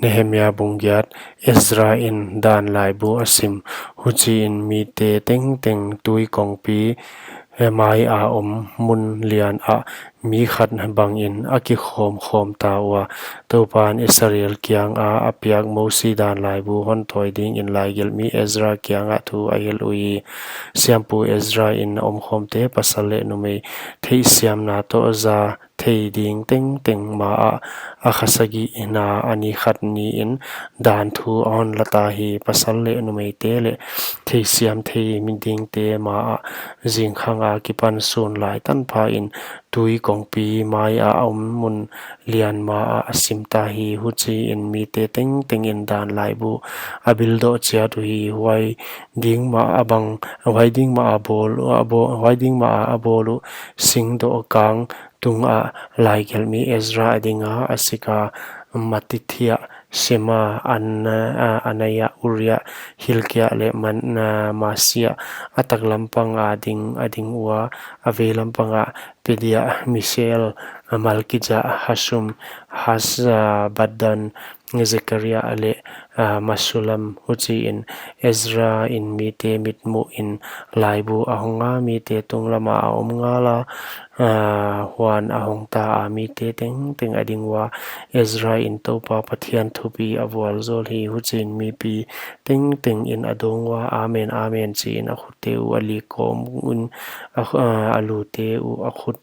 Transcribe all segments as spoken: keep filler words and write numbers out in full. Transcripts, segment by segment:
Nehemia bung giat. Ezra in dan laibu a sim. Huchiin mite tengteng tui kongpi, eh, mai a om mun lian ah mi khat bangin a kikhawm khawm ta ua. Toupan Israel kianga a piak Mosi dan laibu hon tawi dingin laigelhmi Ezra kiangah thu a hilh uhi. Siampu Ezra in omkhawmte pasal leh numei theihsiamna toh za thei ding tengteng ma ah, a kha sagihna a ni khat niin dan thu a hon la ta hi. Pasal leh numeite leh theihsiam thei dingte ma ah, zingkhang akipan sun lai tanpha in tui kongpi mai a om mun lian ma ah a sim ta hi. Huchiin mite tengteng in dan laibu a bil doh chiat uhi. Huai ding ma a bang, huai ding ma a bawl, a bawl, huai ding ma a a bawl uh sing dohkang tungah laigelhmi Ezra a dinga, a sika Mattithia, Shema, An-, a, Anaia, Uria, Hilkia leh Man-, a, Masia. A taklam panga ding, a ding ua, a veilam panga Pedaia, Mishael, a, Malkija, Hashum, Has-, a, Baddan, Zekaria leh, a, Mesullam. Huchiin Ezra in mite mitmuh in laibu a honga, mite tunglama a om ngala, a, huan a hong ta a, mite tengteng a ding ua. Ezra in Toupa Pathian thupi a vualzawl hi. Huchiin mipi tengteng in a dawng ua, Amen, Amen, chiin a khutte uh a lik kawm un, a, a, a lute uh a khut,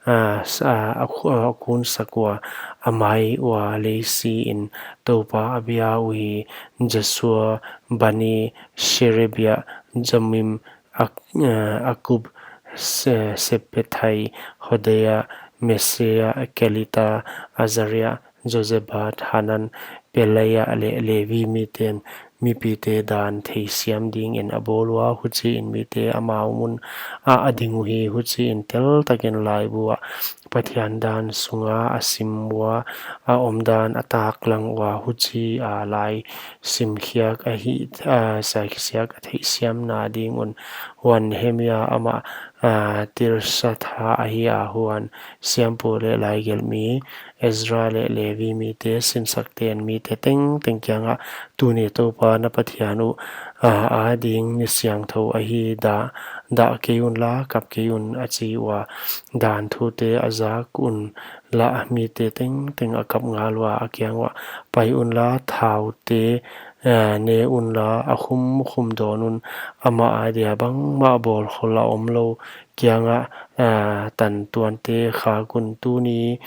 a, s-, a, a khu-, a kun sak ua, a mai ua lei siin Toupa a bia uhi. Jesua, Bani, Sherebia, Jamin, Ak-, a, Akkub, Se-, Shabbethai, Hodia, Maaseia, Kelita, Azaria, Jozabad, Hanan, Pelaia leh Levi miten mipite dan theisiam dingin a bawl ua. Huchiin mite amau mun ah a ding uhi. Huchiin teltakin laibu ah Pathian dan sunga a sim ua, a omdan a taklang ua. Huchia lai simkhiak a hih, a, simkhiak a theihsiamna ding un. Huan Nehemia amah, a, Tirsatha ahi a, huan siampu leh laigelhmi Ezra leh Levi mite, sinsakten mite tengteng kiangah, Tuni Toupa na Pathian uh, a, ading ni siangthou ahi, dah, dah kei unla, kap kei un, a chi ua. Dan thute a zak unla, mite tengteng a kap ngal ua, a kiang uah, Pai unla, thaute, a, ne unla, a khum khum dawn un, amah adia bangmah bawlkhol a omlou kiangah, a, tantuante khak un. Tuni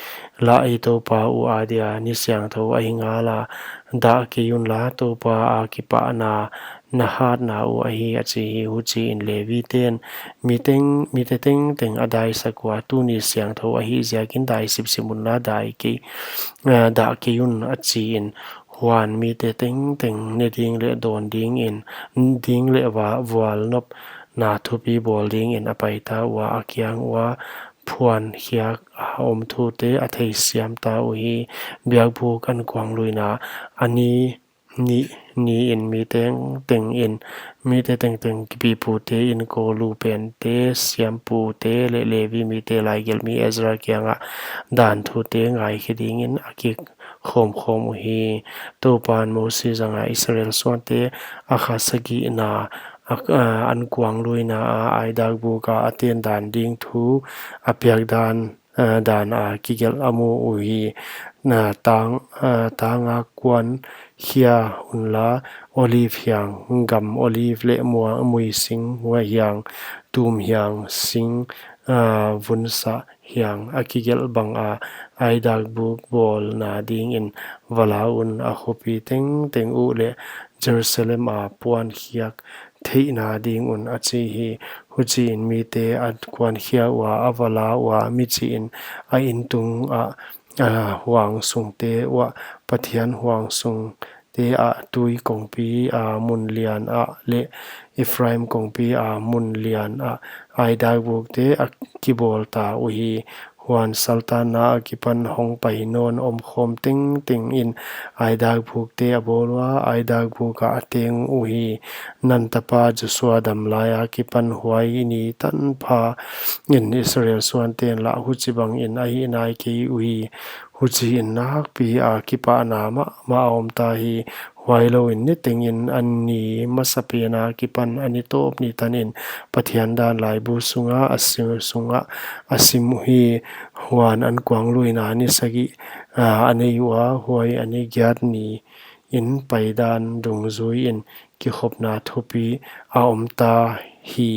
lah i Toupa uh adia ni siangthou ahi ngala, dah kei unla, Toupa akipahna na hatna uh ahi, a chi hi. Huchiin Leviten mi teng, mite tengteng a daisak ua, Tuni siangthou ahih ziakin dai sipsip unla, dai kei, a, dah kei un, a chiin. Huan mite tengteng ne ding leh dawn dingin, ding leh va-, vualnopna thupi bawl dingin a paita ua, a kiang ua, phuankhiak a om thute a theisiam ta uhi. Biakbuk ankuangluina a ni, ni, niin mi tengteng in, mite tengteng kipipute, inkoulupente, siampute leh Levi mite, laigelhmi Ezra kiangah dan thute ngaikhe dingin a kikhawmkhawm uhi. Toupan Mosi zanga Israel suante a kha sagihna a, a, ankuangluina a, aidakbuka a ten dan ding thu a piak dan, a, dan a kigelh a mu uhi. Na tang, a, tanga kuankhia unla, olive hiang, gam olive leh mua, muising hiang, tum hiang, sing, a, vunsa hiang a kigelh banga aidakbuk bawlna dingin va la un. A khopi tengteng uh leh Jerusalem a puankhiak theihna ding un, a chi hi. Huchiin mite a kuankhia ua, a va la ua, michihin a intung ah, a, huang sungte uah, Pathian huang sung te ah, tui kongpi a mun lian ah leh Ephraim kongpi a mun lian ah aidakbukte a kibawl ta uhi. Huan saltanna akipan hongpai nawn omkhawm tengteng in aidakbukte a bawl ua, aidakbuk ah a teng uhi. Nun tapa Josua dam lai akipan huai ni tanpha in Israel suanten lah huchibangin a hih nai kei uhi. Huchiin nakpia kipahna mahmah a omta hi. Huailouin nitengin a ni masapena kipan a ni tawp ni tanin Pathian dan laibu sungah a sim, sungah a sim uhi. Huan ankuangluina ni sagih a nei ua, huai a ni giat niin paidan dungjuiin kikhopna thupi a omta hi.